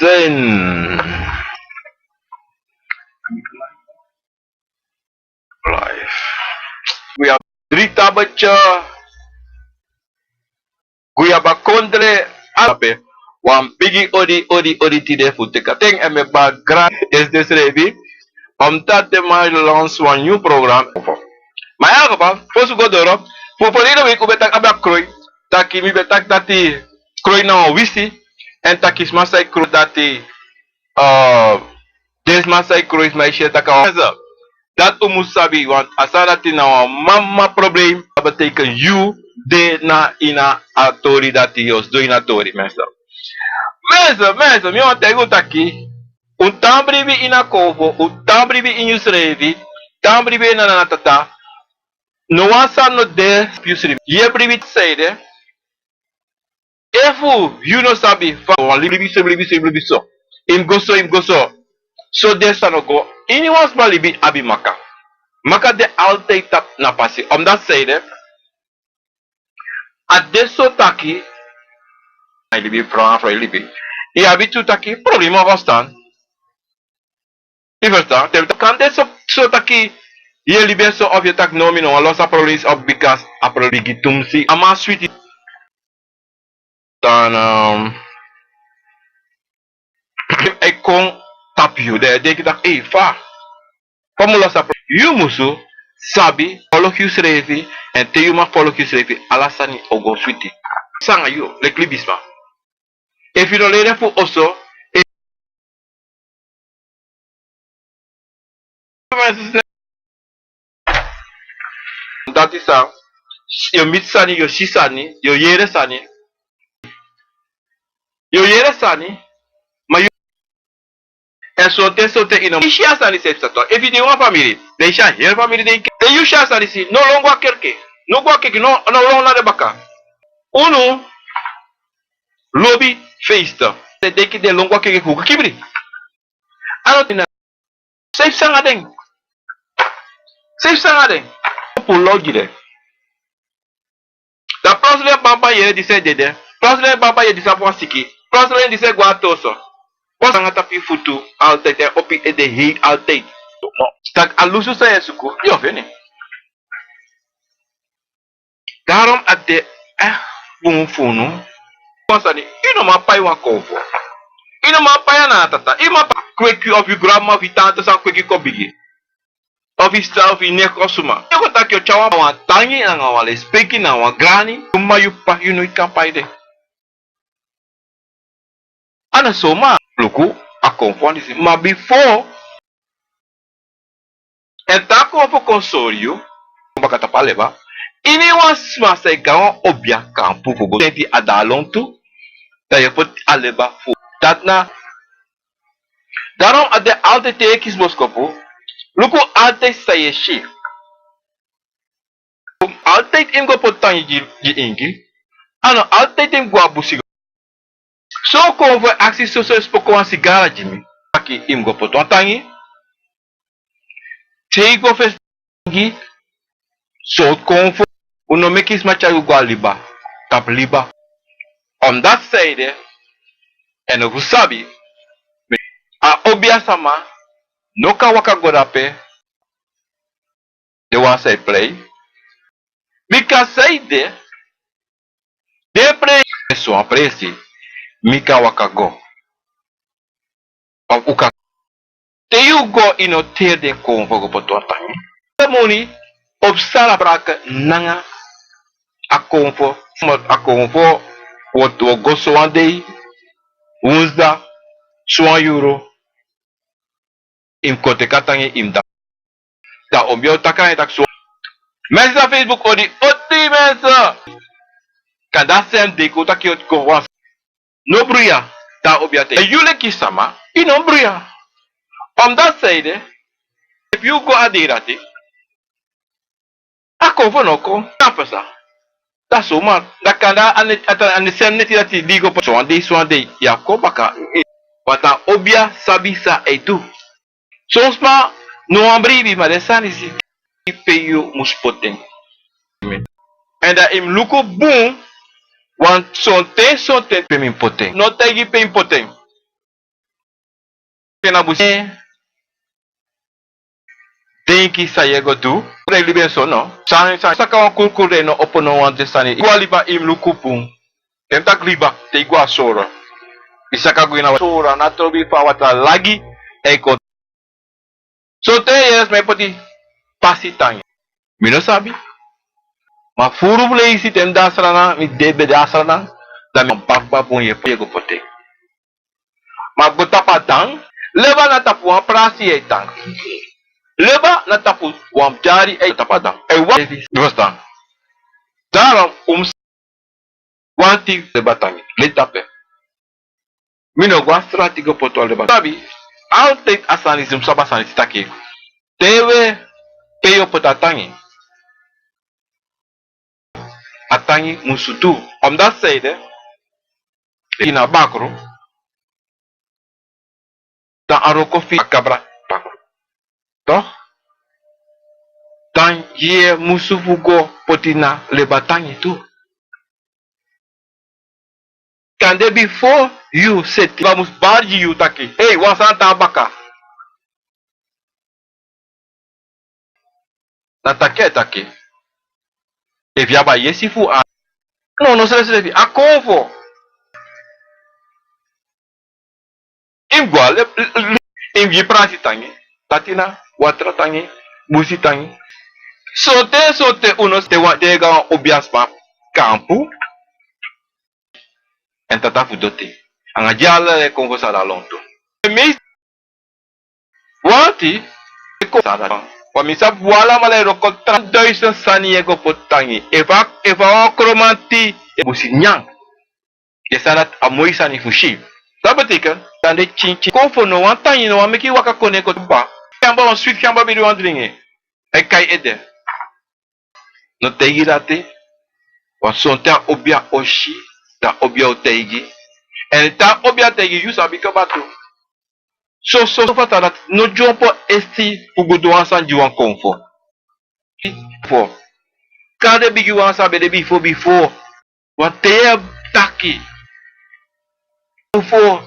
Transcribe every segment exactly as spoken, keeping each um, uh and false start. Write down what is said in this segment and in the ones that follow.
Zen. Life. We have dri tabetje. Guyaba kondre. Ape. Wan bigi odi, odi, odi tide fu teki a ten èn mi e bari grati esi den srefi. Omdati den man lansi wan nyun program. Ma ya gaba, fosi go doro, fu verleden week un ben taki abi a kroi. Taki mi ben taki dati kroi na wan wisi. Èn taki sma san e kroi dati, eh, den sma san e kroi sma e si en taki a wan. Dati un mus sabi, want a sani dati na wan mama problem. A betekent yu de na ini a tori dati, yu o sidon ini a tori, mensen. Mensen, mensen, mi wani taigi un taki, un tan bribi ini a konfo, un tan bribi ini yusrefi, tan bribi ini a nana tata. No wan sani no de fu yusrefi. Yu e bribi saide. Efu yu no sabi fa wan libi so, libi so, libi so. Yu mus go so, yu mus go so. So den sani no go. Iniwan sma libi abi maka. Maka de altijd tapu na pasi. Omdati saide, a de so taki, a yu libi, fran fran yu libi. Yu abi tu taki problema, ferstan. Yu ferstan? Te kan de so, so taki yu e libi so, of yu taki no, mi no wani losi a problema, of because a problema bigi tumsi. A man switi. Dan, ehm, e kon tapu yu. Dan yu e denki taki, ei, fa, fa mi o losi a pro-, yu musu sabi folok yusrefi, èn te yu man folok yusrefi, ala sani o go switi. San nanga yu, leki libisma. Efu yu no leri fu oso, e- Dati san, yu o miti sani, yu o si sani, yu o yere sani. Yu o yere sani, ma yu, èn sonten, sonten yu no, yu si a sani srefi sa tu. Efu yu de wan famiri, dan yu si a heri famiri de yu ke-, dan yu si a sani si, no lon go a kerki, no go a kerki, no, no lon na den baka. Unu lobi feest. Den denki den lon go a kerki fu go kibri. A no tin na. Srefi san nanga den. Srefi san nanga den. Puru lo gi den. Dan plotseling bampa yere disi e dede. Plotseling bampa yere disi abi wan siki. Plotseling disi e go a toso. Wan sani nanga tapu yu futu altijd, èn opo yu ede hei altijd. Taki a lusu san yu e suku, yu o feni. Daarom a de, eh, bun fu unu. Wan sani, yu no man pai wan konfo. Yu no man pai a nana tata. Yu man pai kweki of yu granmama of yu tante san kweki kon bigi. Of yu sisa of yu neef of suma. Yu kon taki yu o tyari wan tangi nanga wan lespeki nanga wan grani. Suma yu p'pa, yu no kan pai den. A no soma luku a konfo disi. Ma bifo, èn te a konfo kon sori yu, kon baka tapu a leba. Iniwan sma san e gi wan obia kampu fu go senti a dati lontu, dan yu e poti a leba fu dati na. Daarom a de altijd te yu e kisi boskopu, luku altijd san yu e si. Altijd yu mus go poti tangi gi, gi ingi. A no altijd yu mus go a busi. So konfo e aksi soso, e spoki wan sigara gi mi. Taki yu mus go poti wan tangi. Te yu go fesi tangi, so konfo, un no meki sma tyari un go a liba, tapu liba. Omdati saide, èn un fu sabi, a obia sama no kan waka go dape. Den wan san e prei. Bika saide, den e prei. Suma presi, mi kan waka go. Of un kan. Te yu go, yu no teri den konfo go poti wan tangi. Te moni, o psa na praka nanga a konfo. A konfo, wo, wo go so wan dei, wunsu da, so wan yuru. Yu mus kon teki a tangi, yu mus dapu. Dan obia o taki nanga yu taki so. Mensen na Facebook, odi, odi mensen. Kan dati srefi de kon taki yu o go wan. No bruya, dan obia te. Yu leki sama, yu no bruya. Omdati saide, efu yu go a dei dati, a konfo no kon, na pasa. Dati so ma, dan kande a neti, a srefi neti dati di go poti so wan dei, so wan dei, yu o kon baka. Wan tan obia sabi san a e du. Son sma no wani bribi, ma den sani disi pe yu mus poti en. Èn dan yu mus luku bun, want sonten, sonten pe mi poti en. No taigi pe mi poti en. Ken na busi. Denki san yu e go du. Den libi en so no. San, san, saka wan kurkuru den no opo no wan den sani. Yu go a liba yu mus luku bun. Te mi taki liba, te yu go a soro. Yu saka go ini a soro, na trobi fa watra lagi, e kon. Sonten yesi mi e poti pasi tangi. Mi no sabi. Ma furu fu leisi te mi de a Sranan, mi de be de a Sranan, dan mi bafu bafu bun yu e poti e go poti en. Ma go tapu a dan, leba na tapu wan prasi e tan. Leba na tapu wan dyari e tapu a dan. E wan, yu ferstan. Daarom, un mus wanti leba tangi. Leti tapu en. Mi no go a strati go poti wan leba. Sabi, altijd a sani disi un mus sabi a sani disi taki. Te wi e pe yu o poti a tangi. A tangi musu du. Omdat zij de, ini a bakru, dan a wroko fu a kabra bakru. Toch? Dan yu e musu fu go poti na leba tangi tu. Kande bifo yu seti, a mus bari gi yu taki, hei, wan sani tan baka. Na taki a e taki. Efu yu abi a yesi fu a. No, no srefsrefi. A konfo. Yu mus go a le, le, yu mus gi prasi tangi. Tatina, watra tangi, busi tangi. Sonten, sonten un no si te wan, te yu go a wan obiasma kampu. Èn tata fu doti. Anga di ala e konfo sani a lontu. Mi Wanti, wan mi sabi fu alamala e wroko tra duizend sani yu e go poti tangi. Efu a, efu a wan kromanti, e busi nyan. Den sani dati a moi sani fu si. San betekent, dan den tyintyin konfo no wani tangi, no wani meki yu waka kon ne go taba. Kamba wan switi kamba biri wan dringi. E kai ede. No taigi dati. Want sonten a obia o si, dan a obia o taigi. Èn te a obia taigi yu, yu sabi kaba tu. So, so, so fata dati no dyompo esi fu go du wan sani gi wan konfo. Fo. Kande bigi wan san ben de bifo, bifo. Wan te yu e taki. Fo.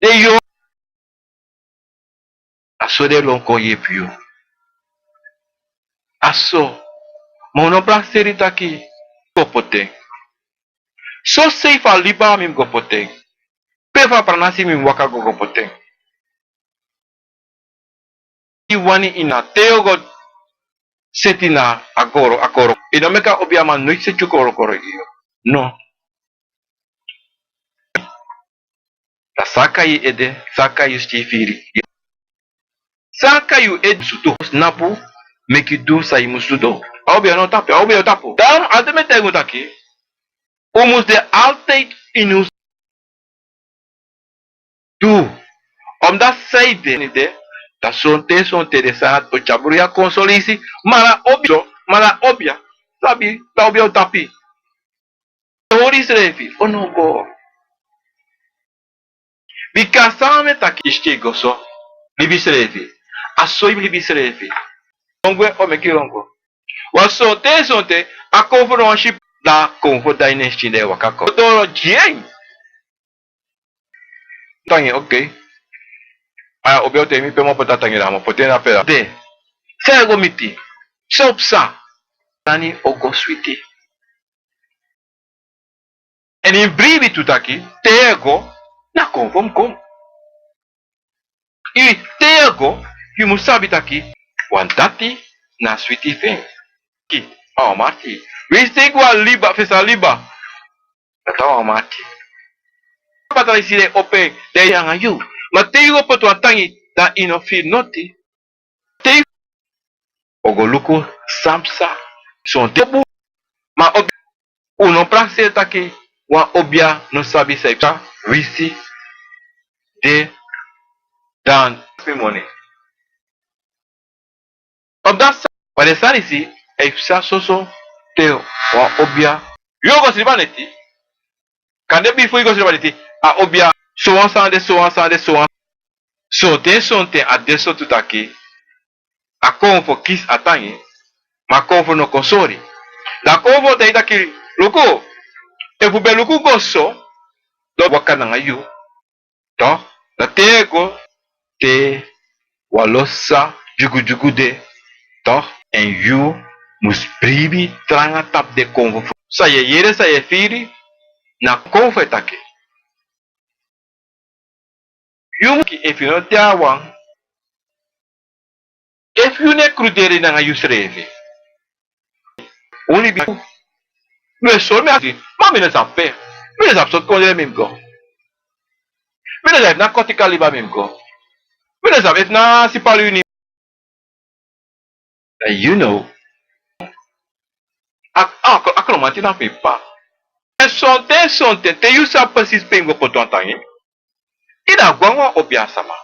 Den yo. A so den lon kon yepi yu. A so. Ma un no prakseri taki. Go poti en. So sei fu a liba mi mus go poti en. Pe fu a pranasi mi mus waka go, go poti en. Yu wani ini a te yu o go seti na a koro, a koro. Yu no meki a obiaman noiti seti yu korokoro yu. No. Dan san a kai yu ede, san a kai yu skin firi. San a kai yu ede musu du. Snapu, meki du san yu musu du. A obia no tapu, a obia o tapu. Dan a de mi e taigi un taki. Un mus de altijd ini un du. Omdat san ede, dan sonten, sonten den sani dati o tyari bruya kon solisi. Ma na obia, ma na obia. Sabi, dan obia o tapu. Hori srefi, o no go. Bika san mi e taki, yu si te yu go so. Libi srefi. A so yu mus libi srefi. Lon gwe, o meki lon go. Wan sonten, sonten, a konfo no wan si, dan a konfo dan ini en skin dan e waka kon. Doro gi en. Tangi, okay. A obia o taigi mi pe mi o poti a tangi, dan mi o poti en na pe. De. San yu e go miti. San o psa. Sani o go switi. Èn yu mus bribi tu taki, te yu e go, na konfo mus kon. Yu, te yu e go, yu mus sabi taki, wan dati na switi fu en. Ki, a wan marki. Winsi te yu go a liba, fesa liba. Dati a wan marki. Patra isi den opo en, den e anga yu. Ma te yu go poti wan tangi, dan yu no firi noti. Te o go luku san psa. Sonten bun. Ma obi, un no prakseri taki wan obia no sabi san e psa, winsi den dan. Spi moni. Op dati sani, ma den sani disi e psa soso te wan obia. Yu o go sribi a neti. Kande bifo yu go sribi a neti, a obia, sowan sani de, sowan sani de, sowan. Sonten, sonten a de so tu taki, a konfo kisi a tangi, ma a konfo no kon sori. Dan a konfo o taigi taki, luku, efu un ben luku go so, dan a o waka nanga yu. Toch, dan te yu e go, te wan lo san dyugudyugu de, toch? Èn yu mus bribi tranga tapu den konfo fu san yu e yere, san yu e firi na konfo e taki. Yu mus, efu yu no de a wan, efu yu no e kruderi nanga yusrefi. Un libi. Mi e sori mi ati, ma mi no sabi pe. Mi no sabi sortu kondre mi mus go. Mi no sabi efu na Kortika liba mi mus go. Mi no sabi efu na Sipaliuni. And you know, a, a, a Kromanti na fu mi p'pa. Èn sonten, sonten, te yu sabi presis pe yu mus go koti wan tangi, yu na go nanga wan obiasama.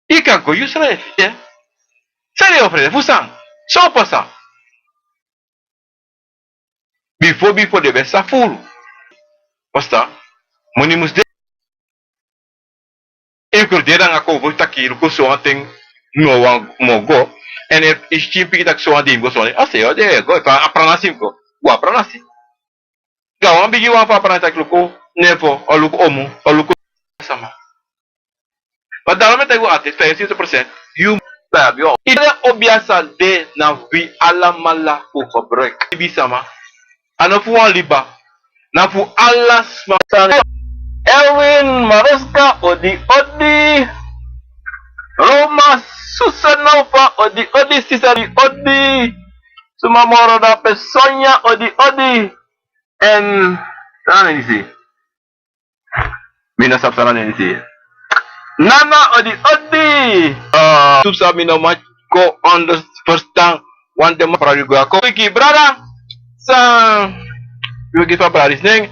Yu kan go yusrefi, eh? San yu e ofrede fu san? San o pasa? Bifo, bifo den ben sa furu. Pasta, moni mus de. Yu kruderi nanga konfo taki luku sowan ten, no wan mus go. Èn efu yu si pikin taki sowan dei mus go, sowan dei. A se yu o de go, efu a pranasi mus go, go a pranasi. Gawan bigi wan fu a pranasi taki luku nefo, o luku omu, o luku sama. Ma daarom mi e taigi un ati, vijfenzeventig procent yu mus sabi. Yu den obiasama de na wi alamala fu gebruik. Libisama. A no fu wan liba. Na fu ala sma. Elwin Maroska, odi odi. Roma Susanova, odi odi, sisa, odi odi. Suma moro dape? Sonia, odi odi. Èn san na nen disi? Mi no sabi san na nen disi. Nana, odi odi. Ah, tu sabi mi no man go onderverstaan. Want den man praat yu go a kon. Wiki brada. San yu wiki fa brada is nen.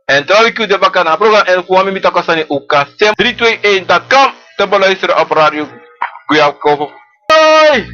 Èn tra wiki un de baka na a program. Èn fu wan mi mi taki wan sani, un kan stem drie twee één dot com te beluisteren op Radio Guyakovo. Hoi!